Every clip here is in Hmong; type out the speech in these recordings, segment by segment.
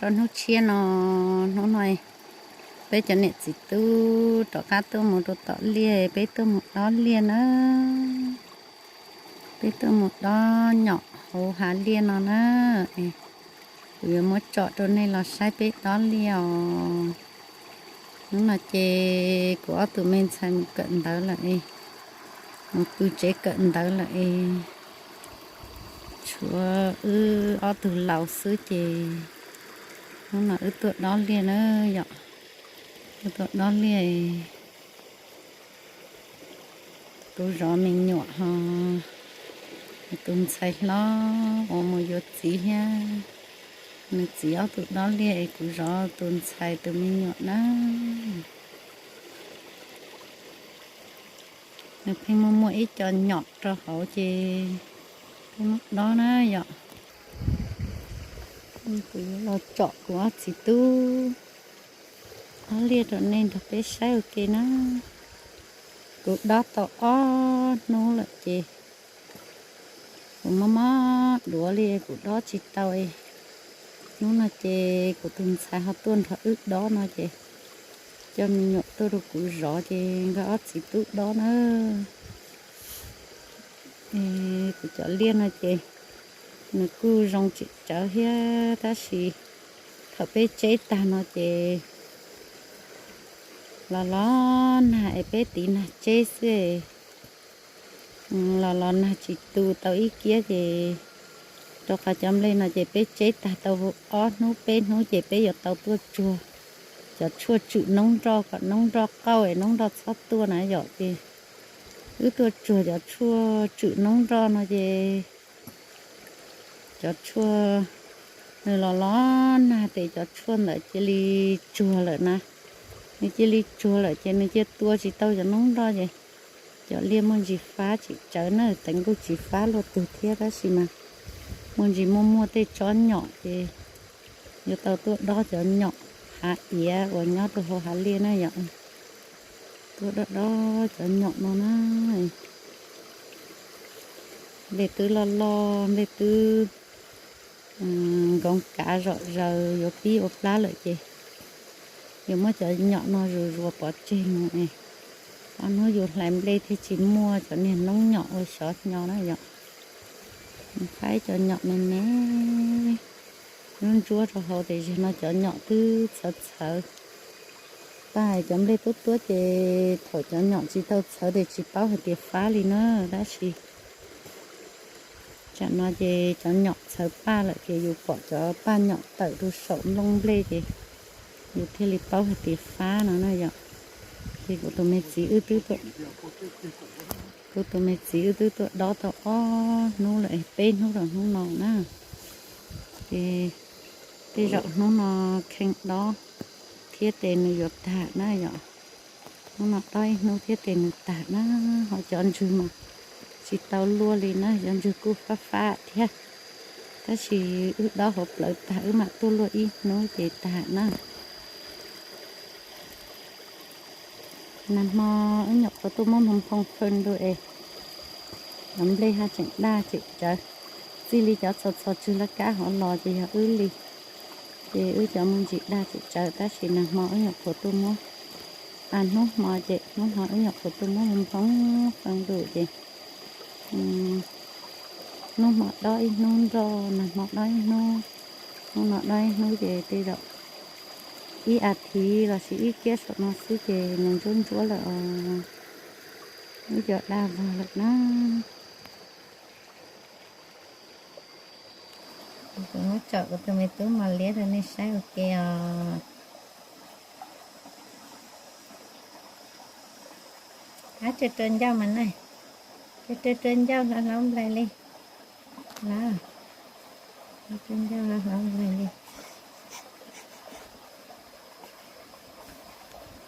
Rau hnub tshiab no, hnub no peb cov niam txiv tub rov qab tuaj mus rau tom liaj, peb tuaj mus dob liaj na. Peb tuaj mus dob nyom hauv hav liaj no na. Kuv yuav muab tsom rau nej los saib peb dob liaj os. Hnub no ces kuv ob tug me ntxhais mus kawm ntawv lawm es, mus pw tsev kawm ntawv lawm es, tshuav wb ob tug laus xwb ces hnub no wb tuaj dob liaj na yom. Wb tuaj dob liaj, kuv zov me nyuam ho tus ntxhais hlob uas mus yuav txiv thiab, nws txiv ob tug dob liaj es kuv zov tus ntxhais tus me nyuam na. Nws pheej muaj muaj ib co nyom rau hauv ces peb muab dob na yom. Kuv yuav los tsom kuv ob txiv tub dob liaj rau nej nrog peb saib ua ke na. Kuv dob tau ob hnub lawm ces kuv mob mob duav li kuv dob tsis tau. Hnub no ces kuv tus ntxhais ho tuaj nrog wb dob no ces coj me nyuam tuaj rau kuv zov ces nkawd ob txiv tub dob na. Kuv cov liaj no ces nws kuj zoo tsim tsawv thiab tab sis thaum peb tseb tag no ces los los nag es peb tiv nag tseb xwb, los los nag tsis tu tau ib kiab ces rau qhov cov nplej no ces peb tseb tag tau ob hnub peb hnub ces peb yuav tau tuaj tsuag cov tshuaj tswm noob nroj kom noob nroj qauj es noob nroj txhob tuaj na yom. Ces wb tuaj tsuag cov tshuaj tswm noob nroj no ces cov tshuaj nws los los nag ces cov tshuaj ntawd cia li tsuag lawm na. Nws cia li tsuag lawm ces nws cia tua tsis tau cov noob nroj ces cov liaj muaj ntsis fab tsis tsawv na, teev nkuj tsis fab luaj twg thiab tab sis mas muaj ntsis muaj muaj tej tsob nyom ces yuav tau tuaj dob cov nyom hav iav uas nyob rau hauv hav liaj na yom. Tuaj dob dob cov nyom no na. Nplej twb loj loj, nplej twb nkoov kav zom zaws yuav pib ua plab lawm ces yuav muab cov nyom no zuas zuas pov tseg mus es ob hnub yus hlais nplej thiaj tsis muaj cov niag noob nyom ua xyov hnyo na yom. Faib cov nyom me me ntsuab ntsuab rau hauv tes zig no cov nyom twb txhawv txhawv. Paj cov nplej tuab tuab ces thaum cov nyom tsis tau txhawv tes tsis paub hais tias fab li na, tab sis tsam no ces cov nyom txhawv paj lawm ces yus pom cov paj nyom tawm rau saum nplooj nplej ces yus thiaj li paub hais tias fab no na yom. Ces kuv tus me txiv wb twb tuaj, kuv tus me txiv wb twb tuaj dob tau ob hnub lawm, peb hnub rau hnub no na. Ces tej zaum hnub no kheej dob thiab tes nws yuav tag na yom. Hnub no dob ib hnub thiab tes nws tag na. Ho cov ntswg mas tsis tau luaj li na, cov ntswg kuj fab fab thiab, tab sis wb dob hauv plawv tag wb mam tuaj luaj ib hnub ces tag na. Nag hmo wb nyuam qhuav tuaj muab nphoo nphoo fawb ntua es cov nplej haj tseem daj tseem tsawv. Txij li cov txhos txhos tswg laj kab hov los ces yog wb li, ces wb cov me ntsis daj tseem tsawv tab sis nag hmo wb nyuam qhuav tuaj muab, a hnub hmo ces hnub hmo wb nyuam qhuav tuaj muab nphoo nphoo fawb ntua ces hnub hmo dob ib hnub nroj, nag hmo dob ib hnub, hnub no dob ib hnub ces tej zaum ib as thiv los sis ib kiab saum no xwb ces nws ntsuab ntsuab lawm os. Wb cov daj vog lawm na. Kuv muab tsom kuv tus me tub mos liab rau nej saib ua ke os. Ab, rua rua ncauj mas na, rua rua rua ncauj hlob hlob nplaig li. Los, rua rua ncauj hlob hlob nplaig li.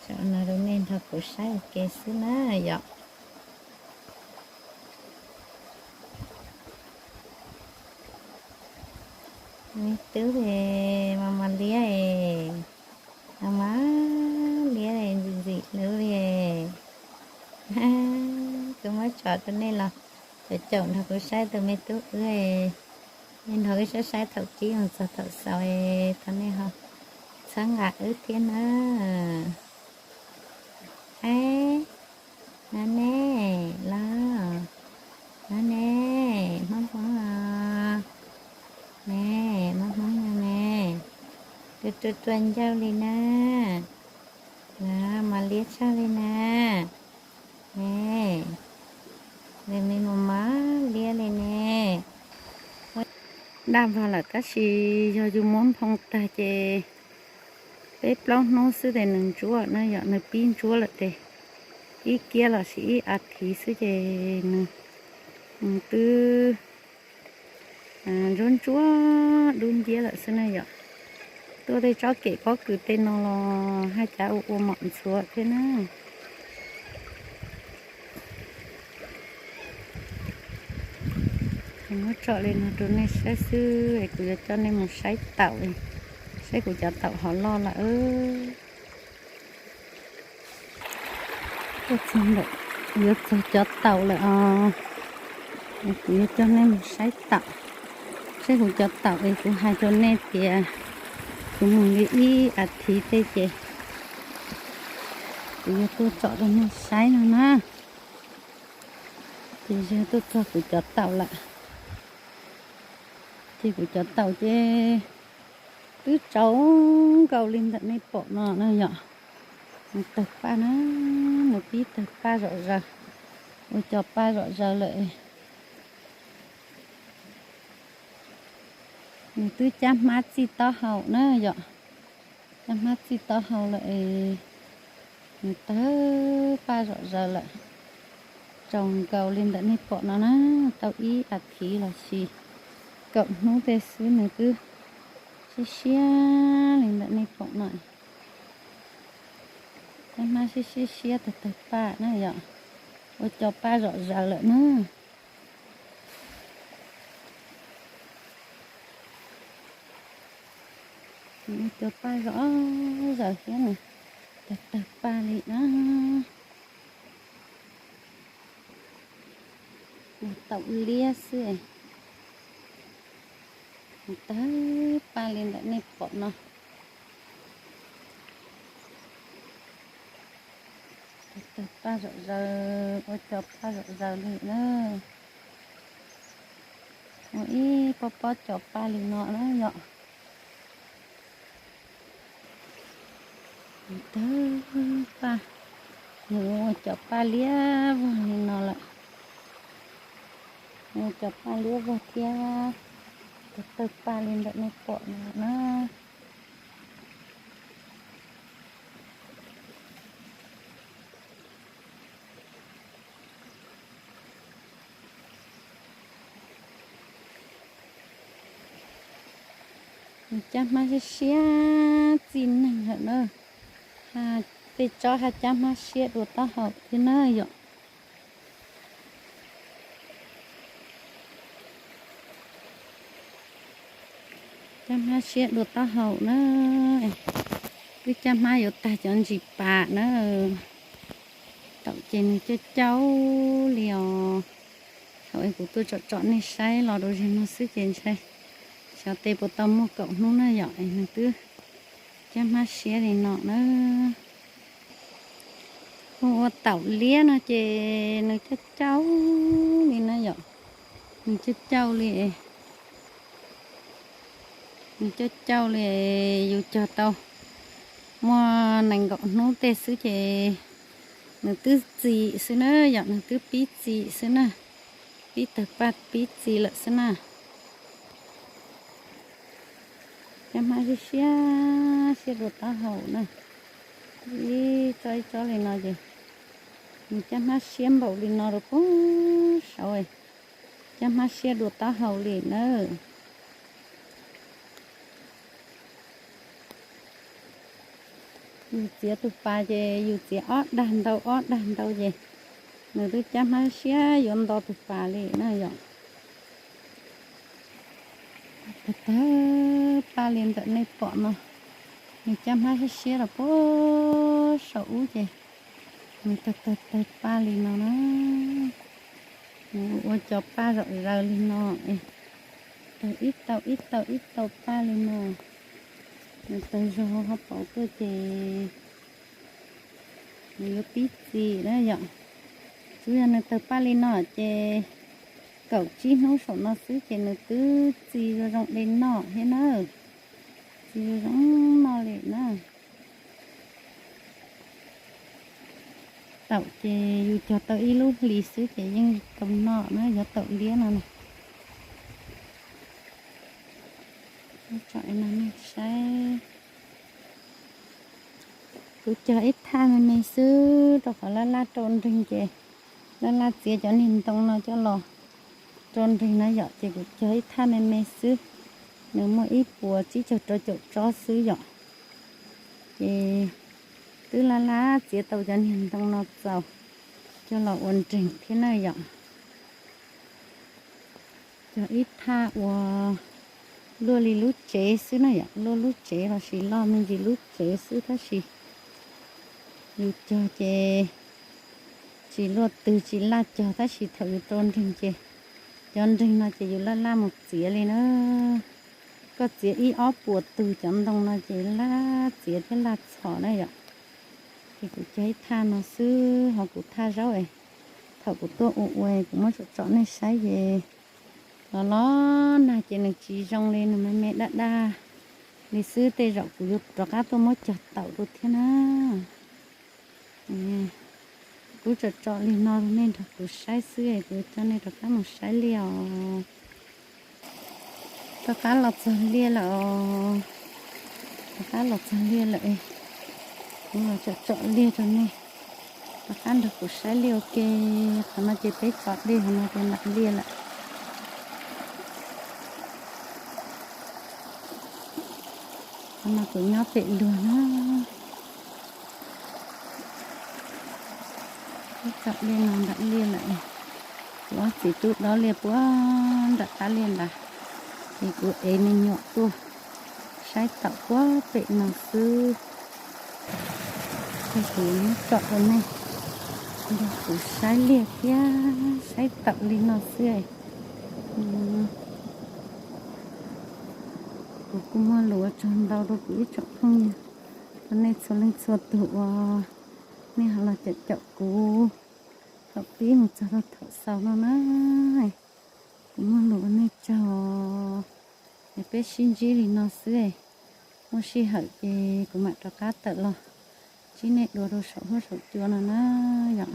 Tsom no rau nej nrog kuv saib ua ke xwb na yom. Me tub es, mos mos liab es, mos mos liab es ntxim ntxim hlub li es. Kuv muab tsom rau nej los caum caum nrog kuv saib tus me tub wb es. Nej nrog wb saib saib thaum pib mus txog thaum xaus es thov nej ho txhawb nqa wb thiab na. Aib, no ne, los, no ne, Hmoob Hmoob os, ne, Hmoob Hmoob no ne, rua rua rua ncauj li na, los mas liab tshaj li na, ne, nws me mos mos liab li ne. Daj vog lawm tab sis yog yus muab nphoo tag ces peb plaub hnub xwb ces nws ntsuab na yom, nws pib ntsuab lawm ces ib kiab los sis ib as thiv xwb ces nws, nws twb ntsuab ntsuab dub nciab lawm xwb na yom. Tuaj tej tsob kem pob kws tej no los haj cav ua ua mom ntxhuav thiab na. Kuv muab tsom li no rau nej saib xwb es kuv yuav coj nej mus saib taum, saib kuv cov taum ho loj lawm. Tuaj txog ntawm, yuav txog cov taum lawm os. Kuv yuav coj nej mus saib taum, saib kuv cov taum es kuv hais rau nej tias kuv mus li ib as thiv tej ces kuv yuav tuaj tsom rau nej saib no na. Ces yog tuaj txog kuv cov taum lawm, ces kuv cov taum ces twb tsaus nkaus li ntawm nej pom no na yom. Nws tawg paj na, nws pib tawg paj zom zaws, ua cov paj zom zaws lawm. Nws twb cab hmab txij taub hau na yom, cab hmab txij taub hau lawm es nws tawg paj zom zaws lawm. Tsaus nkaus li ntawm nej pom no na, tau ib as thiv los sis kaum hnub tej xwb nws twb siab siab li ntawm nej pom no. Cab hmab siab siab siab tawg tawg paj na yom, ua cov paj zom zaws lawm na. Ua cov paj zom zaws thiab na, tawg tawg paj li na. Ua taum liab xwb, tawg paj li ntawm nej pom no. Tawg paj zom zaws, ua cov paj zom zaws li na. Ua ib pob pob cov paj li no na yom. Tawg paj, nws ua cov paj liab vog li no lawm. Ua cov paj liab vog thiab, tawg tawg paj li ntawm nej pom no na. Nws cab hmab siab siab txij neeg lawm na. Tej tsob haj cab hmab siab dua taub hau thiab na yom. Cab hmab siab dua taub hau na. Twb cab hmab yuav tag cov ntsis pas na. Taum ces nws cauj cauj li os. Thaum es kuv tuaj tsom tsom nej saib los rau zaum no xwb ces ntshai xyov tes puas tau muaj kaum hnub na yom es nws twb cab hmab siab li no na. Hu ua taum liab no ces nws cauj cauj li na yom. Nws cauj cauj li, nws cauj cauj li, yus cog tau muaj nees nkaum hnub tej xwb ces nws twb txi xwb na yom, nws twb pib txi xwb na, pib tawg paj pib txi lawm xwb na. Cab hmab siab siab siab dua taub hau na. Ib tsob ib tsob li no ces nws cab hmab siab npaum li no rau puag saud, cab hmab siab dua taub hau li na. Yus txiav tus pas ces yus txiav ob dag ntau ob dag ntau ces nws twb cab hmab siab yuav nto tus pas li na yom. Tawg tawg paj li ntawm nej pom no, nws cab hmab siab siab los puag saum ub ces nws tawg tawg tawg paj li no na. Nws ua cov paj zom zaws li no es Tawg ib tau ib tau ib tau paj li no. Nws tawg zog ho pauv tuaj ces nws yuav pib txi na yom. Tsuas yog nws tawg paj li no ces kaum tsib hnub saum no xwb ces nws twb txi zoo zoo de noj thiab na. Txi zoo zoo noj li na. Taum ces yus cog tau ib lub hlis xwb ces yeej tau noj na, yog taum liab no na. Tsom no nej saib. Kuv cog ib thaj me me xwb rau qhov laj laj rau nreeg ces laj laj txiav cov niag ntoo no coj los rau nreeg na yom, ces kuv cog ib thaj me me xwb. Nws muaj ib puas tsib caug rau caum tsob xwb yom. Ces twb laj laj txiav tau cov niag ntoo no txaus coj los ua nreeg thiab na yom. Cog ib thaj uas luaj li lub tsev xwb na yom, luaj lub tsev lossis loj me ntsis lub tsev xwb tab sis yus cog ces tsis luaj twg tsis laj cog tab sis thaum yus rau nreeg ces cov nreeg no ces yus laj laj mus txiav li na. Koj txiav ib ob puas tug cov ntoo no ces laj txiav thiab laj txhom na yom. Ces kuv cog ib thaj no xwb ho kuv thaj zaub es thaum kuv tuaj ua ua kuv muab tsom tsom nej saib ces los los nag ces nws tsis zoo li, nws me me daj daj li xwb, tej zaum kuv yuav rov qab tuaj muab cog taum rau thiab na. Kuv tsom tsom li no rau nej nrog kuv saib xwb es kuv coj nej rov qab mus saib liaj os. Rov qab los txog liaj lawm os. Rov qab los txog liaj lawm es kuv los tsom tsom liaj rau nej rov qab nrog kuv saib liaj ua ke. Qhov no ces peb tso dej, qhov no ces nram liaj lawm. Qhov no kuv nyob pem luag na. Peb tso dej no nram liaj lawm. Kuv ob txiv tub dob liaj puag nram qab liaj ntawd, ces kuv ev me nyuam tuaj saib taum puag pem no xwb. Ces kuv muab tsom rau nej nrog kuv saib liaj thiab saib taum li no xwb. Kuv kuj muaj lus ua tsaug ntau rau kuv ib tsoom phooj ywg, rau nej txhua leej txhua tus uas nej ho los caum caum kuv thaum pib mus txog rau thaum xaus no na. Kuv muaj lus ua nej tsaug, es peb sib ntsib li no xwb. Muaj sij hawm ces kuv mam rov qab tawm los ntsib nej dua rau saum huab saum cua no na yom.